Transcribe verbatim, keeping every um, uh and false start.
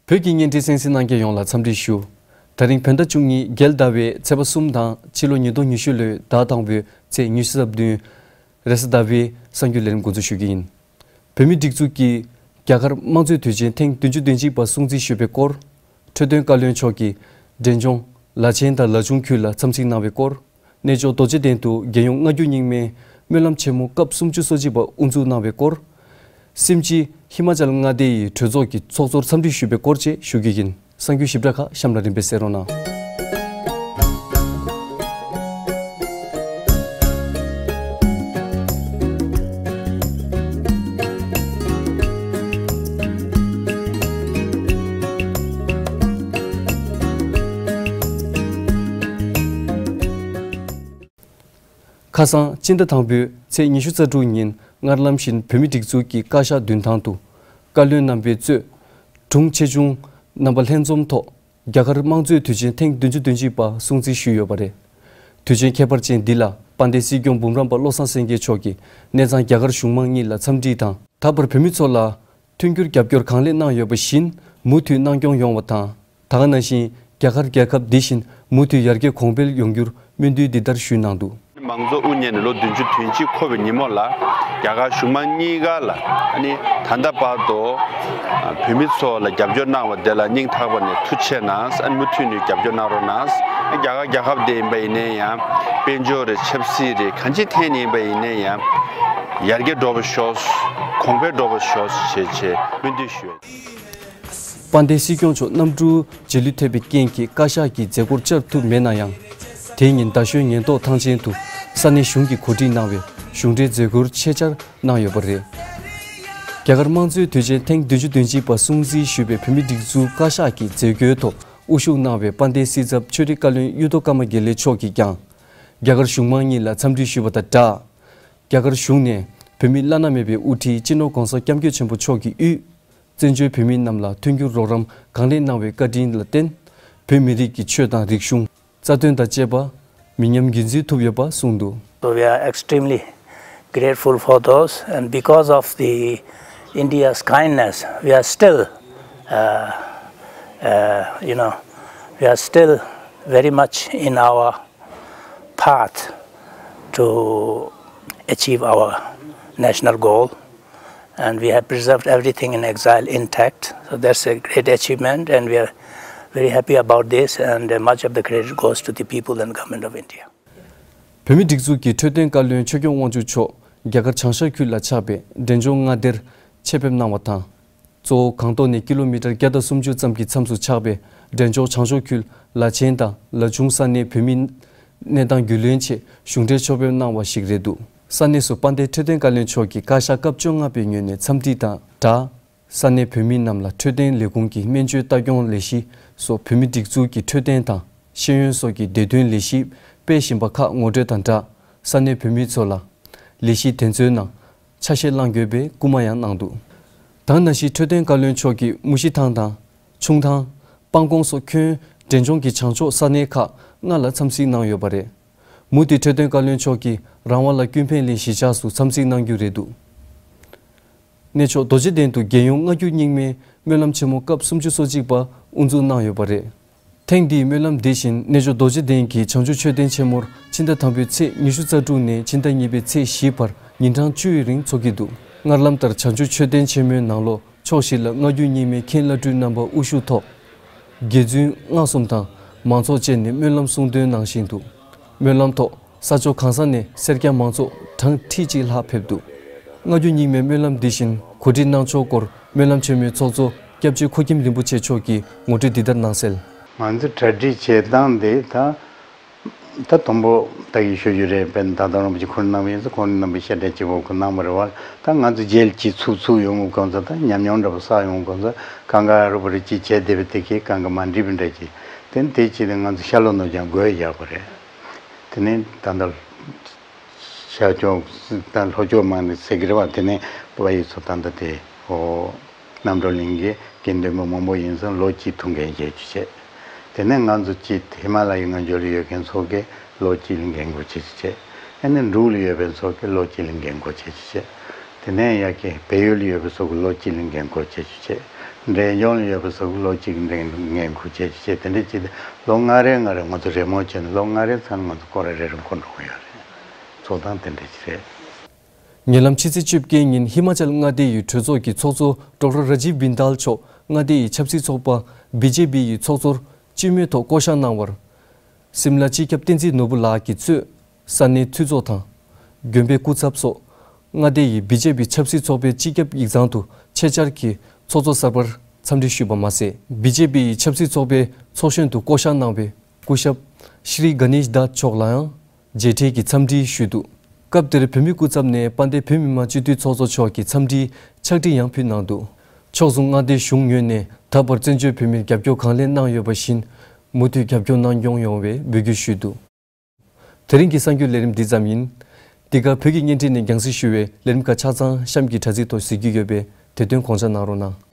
བོད་ཀྱི་བརྙན་འཕྲིན་གསན་གཟིགས་གནང་མཁན་ཡོངས་ལ་འཚམས་འདྲི་ཞུ། ད་རིང་བོད་ཟླ་བཅུ་གཉིས་རྒྱལ་ཟླ་བའི་ཚེས་པ་གསུམ་དང་ཕྱི་ལོ་ཉིས་སྟོང་ཉི་ཤུ་ལོའི་ཟླ་དང་པོའི་ཚེས་ཉི་ཤུ་རྩ་བདུན། རེས་གཟའ་ཟླ་བའི་གསར་འགྱུར་ལས་རིམ་འགོ་འཛུགས་ཞུ་གི་ཡིན། བོད་མིའི་སྒྲིག་འཛུགས་ཀྱིས་རྒྱ་གར་དམངས་གཙོའི་དུས་ཆེན་ཐེངས་བདུན་ཅུ་དོན་གཅིག་པ་སྲུང་བརྩི་ཞུས་པའི་སྐོར། འཕྲོད་བསྟེན་བཀའ་བློན་མཆོག་གིས་འབྲས་ལྗོངས་ལ་ཆེན་དང་ལ་ཆུང་ཁུལ་ལ་འཚམས་གཟིགས་གནང་བའི་སྐོར། གནས་མཆོག་རྡོ་རྗེ་གདན་དུ་རྒྱལ་ཡོངས་སྔ་འགྱུར་རྙིང་མའི་སྨོན་ལམ་ཆེན་མོ་སྐབས་སུམ་ཅུ་སོ་གཅིག་པ་དབུ་འཛུགས་གནང་བའི་སྐོར། སིམ་ཅི་ཧི་མ་ཅལ་མངའ་སྡེ་ཡི་གྲོས་ཚོགས་ཀྱི་ཚོགས་གཙོར་འཚམས་འདྲི་ཞུས་པའི་སྐོར་བཅས་ཞུ་རྒྱུ་ཡིན། གསར་འགྱུར་ཞིབ་ཕྲ་ཁག་གཤམ་ལ་རིམ་པས་གསན་རོགས་གནང་། ཁ་སང་སྤྱི་ཟླ་དང་པོའི་ཚེས་ཉི་ཤུ་རྩ་དྲུག་ཉིན་སྔར་ལམ་བཞིན་བོད་མིའི་སྒྲིག་འཛུགས་ཀྱི་བཀའ་ཤག་མདུན་ཐང་དུ་བཀའ་བློན་རྣམ་པས་གཙོས་དྲུང་ཆེ་ཆུང་རྣམ་པ་ལྷན་འཛོམས་ཐོག་རྒྱ་གར་དམངས་གཙོའི་དུས་ཆེན་ཐེངས་བདུན་ཅུ་དོན་གཅིག་པ་སྲུང་བརྩི་ཞུས་ཡོད་པ་རེད། དུས་ཆེན་ཁྱད་པར་ཅན་འདི་ལ་དཔལ་ལྡན་སྲིད་སྐྱོང་འབུམ་རམས་པ་བློ་བཟང་སེང་གེ་མཆོག་གིས་གནས་ཚང་རྒྱ་གར་གཞུང་མང་གཉིས་ལ་འཚམས་འདྲི་དང་། ད་བར་བོད་མི་ཚོ་ལ་མཐུན་འགྱུར་རྒྱབ་སྐྱོར་གང་ལེགས་གནང་ཡོད་པ་བཞིན་མུ་མཐུད་གནང་སྐྱོང་ཡོང་བ་དང་། ད་ག་ནང་བཞིན་རྒྱ་གར་རྒྱལ་ཁབ་འདི་བཞིན་མུ་མཐུད་ཡར་རྒྱས་གོང་འཕེལ་ཡོང་རྒྱུར་སྨོན་འདུན་འདི་ལྟར་ཞུས་གནང་འདུག། མང་གཙོ་དབུ་བརྙེས་ནས་ལོ་བདུན་ཅུ་དོན་གཅིག་འཁོར་བའི་ཉིན་མོ་ལ་རྒྱ་གར་གཞུང་མང་གཉིས་ཀ་ལ་ཨ་ནི་ད་ལྟ་བར་དུ་བོད་མི་ཚོ་ལ་རྒྱབ་སྐྱོར་གནང་བ་དེ་ལ་སྙིང་ཐག་པ་ནས་ཐུགས་རྗེ་ཆེ་གནང་། ཨ་ནི་མུ་མཐུད་ནས་རྒྱབ་སྐྱོར་གནང་རོགས་གནང་། རྒྱ་གར་རྒྱལ་ཁབ་དེ་ཡིན་པ་ཡིན་ནའི་ཡང་དཔལ་འབྱོར་རེད། ཆབ་སྲིད་རེད། གང་ཅིའི་ཐད་ནས་ཡིན་པ་ཡིན་ནའི་ཡང་ཡར་རྒྱས་འགྲོ་བ་ཤོག། གོང་འཕེལ་འགྲོ་བ་ཤོག་ཅེས་ཆེད་སྨོན་འདུན་ཞུ། དཔལ་ལྡན་སྲིད་སྐྱོང་མཆོག་གནམ་གྲུ་རྗེས་ལུས་ཐེབས་པའི་རྐྱེན་གྱིས་བཀའ་ཤག་གི་མཛད་སྒོར་བཅར་ཐུབ་མེད་ན་ཡང་། དེ་ཉིན་རྡ་ཤོད་ཉེན་རྟོག་ཐང་ཆེན་དུ་ས་གནས་གཞུང་གིས་གོ་སྒྲིག་གནང་བའི་གཞུང་འབྲེལ་མཛད་སྒོར་ཆེད་བཅར་གནང་ཡོད་པ་རེད། རྒྱ་གར་དམངས་གཙོའི་དུས་ཆེན་ཐེངས་བདུན་ཅུ་དོན་གཅིག་པ་སྲུང་བརྩི་ཞུས་པའི་བོད་མིའི་སྒྲིག་འཛུགས་བཀའ་ཤག་གི་མཛད་སྒོའི་ཐོག་དབུ་བཞུགས་གནང་བའི་དཔལ་ལྡན་སྲིད་ཚབ་ཆོས་རིག་བཀའ་བློན་གཡུ་ཐོག་ཀརྨ་དགེ་ལེགས་མཆོག་གིས་ཀྱང་། རྒྱ་གར་གཞུང་མང་གཉིས་ལ་འཚམས་འདྲི་ཞུས་པ་དང་སྦྲགས། རྒྱ་གར་གཞུང་ནས་བོད་མིའི་བླ་ན་མེད་པའི་དབུ་ཁྲིད་སྤྱི་ནོར་༧གོང་ས་༧སྐྱབས་མགོན་ཆེན་པོ་མཆོག་གི་དབུས། བཙན་བྱོལ་བོད་མི་རྣམས་ལ་མཐུན་འགྱུར་རོགས་རམ་གང་ལེགས་གནང་བའི་བཀའ་དྲིན་ལ་བརྟེན། བོད་མི་རིགས་ཀྱི་ཆོས་དང་རིག་གཞུང་། རྩ་དོན་དང་བཅས་པ་མི་ཉམས་རྒྱུན་འཛིན་ཐུབ་ཡོད་པ་གསུངས་འདུག། So we are extremely grateful for those, and because of the India's kindness, we are still, uh, uh, you know, we are still very much in our path to achieve our national goal. And we have preserved everything in exile intact. So that's a great achievement, and we are very happy about this, and uh, much of the credit goes to the people and government of India. བོད་མིའི་སྒྲིག་འཛུགས་ཀྱི་འཕྲོད་བསྟེན་བཀའ་བློན་ཆོས་སྐྱོང་དབང་ཕྱུག་མཆོག་རྒྱ་གར་བྱང་ཤར་ཁུལ་ལ་ཆགས་པའི་འབྲས་ལྗོངས་མངའ་སྡེར་ཆེད་ཕེབས་གནང་བ་དང་། གཙོ་བོ་སྒང་ཏོག་ནས་ཀི་ལོ་མི་ཊར་བརྒྱ་དང་སུམ་ཅུ་ཙམ་གྱི་མཚམས་སུ་ཆགས་པའི་འབྲས་ལྗོངས་བྱང་ཕྱོགས་ཁུལ་ལ་ཆེན་དང་ལ་ཆུང་ས་གནས་བོད་མིའི་གནས་སྟངས་རྒྱུས་ལོན་ཆེད་གཞུང་འབྲེལ་ཕྱོགས་ཕེབས་གནང་བ་ཞིག་རེད་འདུག། ས་གནས་སུ་དཔལ་ལྡན་འཕྲོད་བསྟེན་བཀའ་བློན་མཆོག་གིས་བཀའ་ཤག་སྐབས་བཅོ་ལྔ་པའི་ངོས་ནས་འཚམས་འདྲི་དང་སྦྲགས། ས་གནས་བོད་མི་རྣམས་ལ་འཕྲོད་བསྟེན་ལས་ཁུངས་ཀྱི་སྨན་བཅོས་ལྟ་སྐྱོང་ལས་གཞི་སོགས་བོད་མིའི་སྒྲིག་འཛུགས་ཀྱི་འཕྲོད་བསྟེན་དང་ཤེས་ཡོན་སོགས་ཀྱི་བདེ་དོན་ལས་གཞི་སྤེལ་བཞིན་པ་ཁག་ངོ་སྤྲོད་དང་སྦྲགས། ས་གནས་བོད་མི་ཚོ་ལ་ལས་གཞི་དེ་ཚོའི་ནང་ཆ་ཤས་བླང་དགོས་པའི་སྐུལ་མ་ཡང་གནང་འདུག། ད་ག་ནང་བཞིན་འཕྲོད་བསྟེན་བཀའ་བློན་མཆོག་གིས་མུ་ཤི་ཐང་དང་ཆུང་ཐང་། སྤང་གོང་སོགས་ཁྱོན་འབྲས་ལྗོངས་ཀྱི་བྱང་ཕྱོགས་ས་གནས་ཁག་ལྔ་ལ་འཚམས་གཟིགས་གནང་ཡོད་པ་རེད། མུ་མཐུད་འཕྲོད་བསྟེན་བཀའ་བློན་མཆོག་གིས་རང་དབང་ལ་ཀུན་ཕན་གླིང་གཞིས་ཆགས་སུ་འཚམས་གཟིགས་གནང་རྒྱུ་རེད་འདུག། གནས་མཆོག་རྡོ་རྗེ་གདན་དུ་རྒྱལ་ཡོངས་སྔ་འགྱུར་རྙིང་མའི་སྨོན་ལམ་ཆེན་མོ་སྐབས་སུམ་ཅུ་སོ་གཅིག་པ་དབུ་འཛུགས་གནང་ཡོད་པ་རེད། ཐེངས་འདིའི་སྨོན་ལམ་འདི་བཞིན་གནས་མཆོག་རྡོ་རྗེ་གདན་གྱི་བྱང་ཆུབ་མཆོད་རྟེན་ཆེན་མོར་ཕྱི་ཟླ་དང་པོའི་ཚེས་ཉི་ཤུ་རྩ་དྲུག་ནས་ཕྱི་ཟླ་གཉིས་པའི་ཚེས་བཞི་བར་ཉིན་གྲངས་བཅུའི་རིང་འཚོགས་ཀྱི་འདུག། སྔར་ལམ་ལྟར་བྱང་ཆུབ་མཆོད་རྟེན་ཆེན་མོའི་ནང་ལོགས་ཕྱོགས་བཞི་ལ་སྔ་འགྱུར་རྙིང་མའི་མཁན་བླ་སྤྲུལ་རྣམ་པ་དབུ་བཞུགས་ཐོག་དགེ་བཙུན་སྔགས་གསུམ་དང་མང་ཚོགས་བཅས་ནས་སྨོན་ལམ་གསུང་འདོན་གནང་བཞིན་འདུག། སྨོན་ལམ་ཐོག་ས་ཕྱོགས་གང་ས་ནས་སེར་སྐྱ་མང་ཚོགས་གྲངས་ཁྲི་གཅིག་ལྷག་ཕེབས་འདུག། སྔ་འགྱུར་རྙིང་མའི་སྨོན་ལམ་འདི་བཞིན་གོ་སྒྲིག་གནང་ཕྱོགས་སྐོར་སྨོན་ལམ་ཆེན་མོའི་ཚོགས་གཙོ་སྐྱབས་རྗེ་ཁུ་ཁྱིམ་རིན་པོ་ཆེ་མཆོག་གིས་ངོ་སྤྲོད་འདི་ལྟར་གནང་གསལ། ང་ཚོ་གྲ་སྒྲིག་བྱེད་སྟངས་འདི་ད་ད་དང་པོ་ད་ཡིད་ཤོད་རྒྱུ་རེད། དཔེར་ན་ད་དུང་རིན་པོ་ཆེ་ཁོང་རྣམ་པས་ཡིན་ཙང་ཁོང་རྣམ་པས་བཤད་གྲྭ་གཅིག་པོ་ཁོ་གནང་བ་རེད་བ། ད་ང་ཚོ་རྗེས་ལ་གཅིག་ཚུགས་ཚུགས་ཡོང་དགོས་གང་ཚ་ད་ཉམས་མྱོང་འདྲ་པོ་བསགས་ཡོང་དགོས་གང་ཚ་གང་ག་རུ་བ་རེ་གཅིག་བྱས་བསྡད་པ་དེ་གས་གང་ག་མ་འགྲིག་པ་འདྲ་གཅིག་དེ་ནི་དེ་གཅིག་དེ་ང་ཚོ་ཤར་ལྷོ་ནུབ་བྱང་སྒོས་རྒྱག་པ་རེད། དེ་ནས་ད་ལྟ་ཤར་ཕྱོགས་དང་ལྷོ་ཕྱོགས་མ་ནི་ཟེར་གི་རེད་བ། དེ་ནས་བོད་པ་ཡིན་ཙང་ད་ལྟ་དེ་ཨོ་རྣམ་གྲོལ་གླིང་གི་དགེ་འདུན་པ་མང་པོ་ཡིན་ཙང་ལོ་གཅིག་ཐུག་མཁན་བྱེད་རྒྱུ་བྱས། དེ་ནས་ང་ཚོ་གཅིག་ཧི་མ་ལ་ཡའི་ངང་ཚུལ་ལ་ཡོད་མཁན་ཚོ་གིས་ལོ་གཅིག་ལ་འགན་འཁུར་བྱེད་རྒྱུ་བྱས། ཨ་ནི་འབྲུག་ལ་ཡོད་པའི་ཚོ་གིས་ལོ་གཅིག་ལ་འགན་འཁུར་བྱེད་རྒྱུ་བྱས། དེ་ནས་ཡ་གི་བལ་ཡུལ་ལ་ཡོད་པའི་ཚོ་གིས་ལོ་གཅིག་ལ་འགན་འཁུར་བྱེད་རྒྱུ་བྱས། འབྲས་ལྗོངས་ལ་ཡོད་པའི་ཟ་ཁུ་ལོ་གཅིག་འགྲན་འགན་འཁུར་བྱས་བྱས་དེ་འདྲ་བྱས་ཏེ་ལོ་ལྔ་རེ་ལྔ་རེ་ང་ཚོ་རེས་མོས་བྱས་ནས་ལོ་ལྔ་རེ་ཚར་ན་ང་ཚོ་སྐོར་ར་རེ་རེ་འཁོར་འགྲོ་གི་ཡོད་རེད། ཚོགས་སྟངས་དེ་འདྲ་ཅིག་རེད། ཉེ་ལམ་ཕྱི་ཚེས་བཅོ་བརྒྱད་ཉིན་ཧི་མ་ཅལ་མངའ་སྡེ་ཡི་གྲོས་ཚོགས་ཀྱི་ཚོགས་གཙོ་ཌོག་ཊར་ར་ཇིབ་བིན་དཱལ་མཆོག་མངའ་སྡེ་ཡི་ཆབ་སྲིད་ཚོགས་པ་བི་ཇེ་པི་ཡི་ཚོགས་གཙོར་སྤྱི་མོས་ཐོག་བསྐོ་གཞག་གནང་བར། སིམ་ལ་སྤྱི་ཁྱབ་བསྟན་འཛིན་ནོར་བུ་ལགས་ཀྱིས་གཙོས་ས་གནས་འཐུས་ཚོགས་དང་། དགོན་པའི་སྐུ་ཚབ་སོགས་མངའ་སྡེ་ཡི་བི་ཇེ་པི་ཆབ་སྲིད་ཚོགས་པའི་སྤྱི་ཁྱབ་ཡིག་ཚང་དུ་ཆེད་བཅར་གྱིས་ཚོགས་གཙོ་གསར་པར་འཚམས་འདྲི་ཞུས་པ་མ་ཟད། བི་ཇེ་པི་ཡི་ཆབ་སྲིད་ཚོགས་པའི་ཚོགས་གཞོན་དུ་བསྐོ་གཞག་གནང་བའི་སྐུ་ཞབས་ཤྲི་ག་ནེཤ་དཱད་མཆོག་ལ་ཡང་མཇལ་འཕྲད་ཀྱི་འཚམས་འདྲི་ཞུས་འདུག་སྐབས་དེར་བོད་མིའི་སྐུ་ཚབ་ནས་དཔལ་ལྡན་བོད་མི་མང་སྤྱི་འཐུས་ཚོགས་གཙོ་མཆོག་གི་འཚམས་འདྲིའི་ཕྱག་བྲིས་ཡང་ཕུལ་གནང་འདུག་ཕྱོགས་མཚུངས་མངའ་སྡེའི་གཞུང་ངོས་ནས་ད་བར་བཙན་བྱོལ་བོད་མིར་རྒྱབ་སྐྱོར་གང་ལེགས་གནང་ཡོད་པ་བཞིན། མུ་མཐུད་རྒྱབ་སྐྱོར་གནང་སྐྱོང་ཡོང་བའི་འབོད་སྐུལ་ཞུས་འདུག་དེ་རིང་གི་གསར་འགྱུར་ལས་རིམ་འདི་ཙམ་ཡིན། འདི་ག་བོད་ཀྱི་བརྙན་འཕྲིན་ནས་རྒྱང་སྲིང་ཞུ་བའི་ལས་རིམ་ཁག་ཆ་ཚང་གཤམ་གྱི་དྲ་ཚིགས་ཐོག་གཟིགས་རྒྱུ་ཡོད་པས་དེ་དོན་དགོངས་འཇགས་གནང་རོགས་གནང་།